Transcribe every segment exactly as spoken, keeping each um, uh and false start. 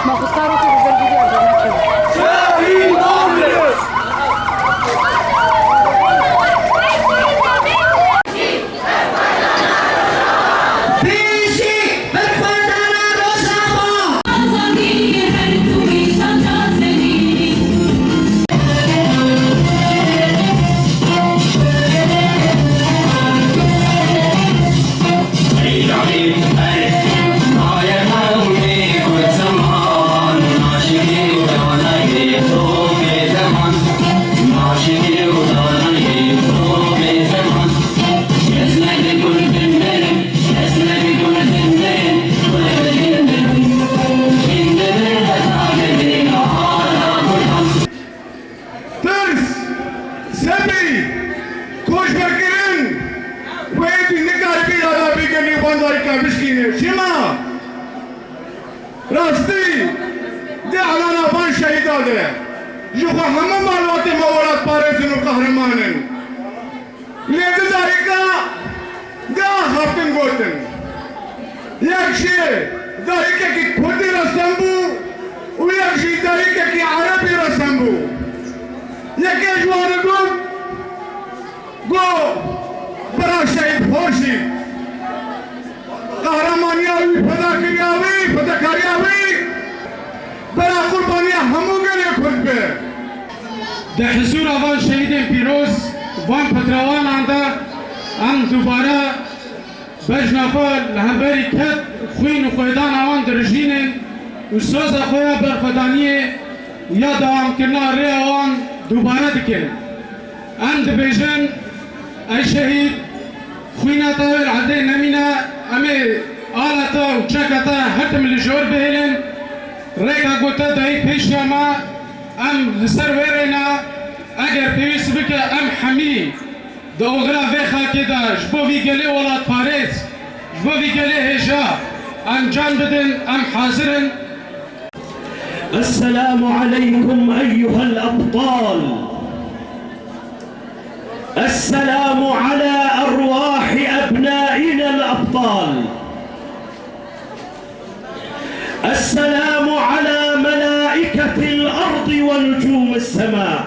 Maxuskarokê bi zirgîrî encam nekirin. Tirs, sebî, koçberkirin, wê êdî nikaribî dada bigihînî van darîka bişkînî. Çima? Rastî, di alana van şehîda de ji xwe hemû malbatê me welatparêz in û qehreman in. Lê di darîka de axaftin gotin. Yek jê darîkekî kurdî resen bû û yek jî darîkekî erebî resen bû. Yekê ji wan re got, got, bira şehîd Xurşîd, qehremaniya wî, fedakiriya wî, fedakariya wî, bira qurbaniya hemû gelê kurd be. Di hizûra van şehîdên pîroz, van petrewanan de em dubare bejna xwe li hemberî ked, xwîn û xwêdana wan dirijînin û soza xwe ya berxwedaniyê ya dewamkirina rêya wan dubare dikin. Em dibêjin, ey şehîd, xwîna te wê li erdê nemîne, em ê ala te û çeka te her tim li jor bihêlin. Rêka ku te dayî pêşiya me, em li ser wê rê ne, eger pêwîst bike, em hemî di oxira vê xakê de ji bo vî gelê welatparêz, ji bo vî gelê hêja, em can bidin, em hazir in. السلام عليكم أيها الأبطال. السلام على أرواح أبنائنا الأبطال. السلام على ملائكة الأرض ونجوم السماء.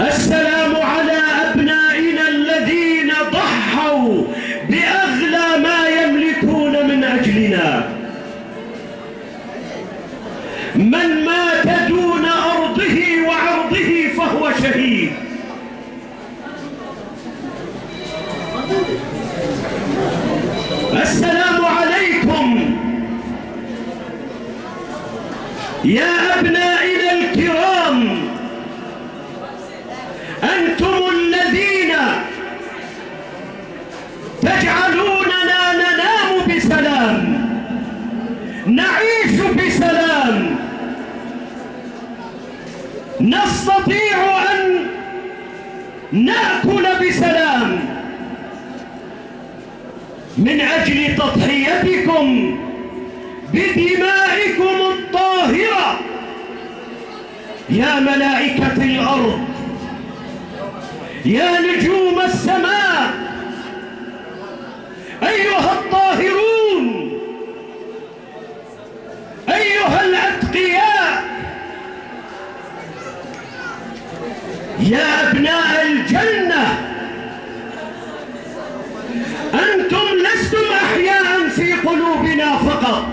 السلام على أبنائنا الذين ضحوا بأغلى ما يملكون من أجلنا. من مات دون أرضه وعرضه فهو شهيد. السلام عليكم يا أبنائنا الكرام، أنتم الذين تجعلوننا ننام بسلام، نعيش بسلام، نستطيع أن نأكل بسلام من أجل تضحيتكم بدمائكم الطاهرة. يا ملائكة الأرض، يا نجوم السماء، أيها الطاهرون، أيها الأتقياء، يا أبناء الجنة، أنتم لستم أحياء في قلوبنا فقط،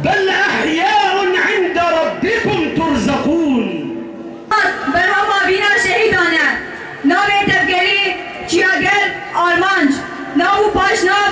بل أحياء عند ربكم ترزقون. Berhema vîna şehîdan e. Navê tevgerî Çiyagel Armanc. Nav û paşnav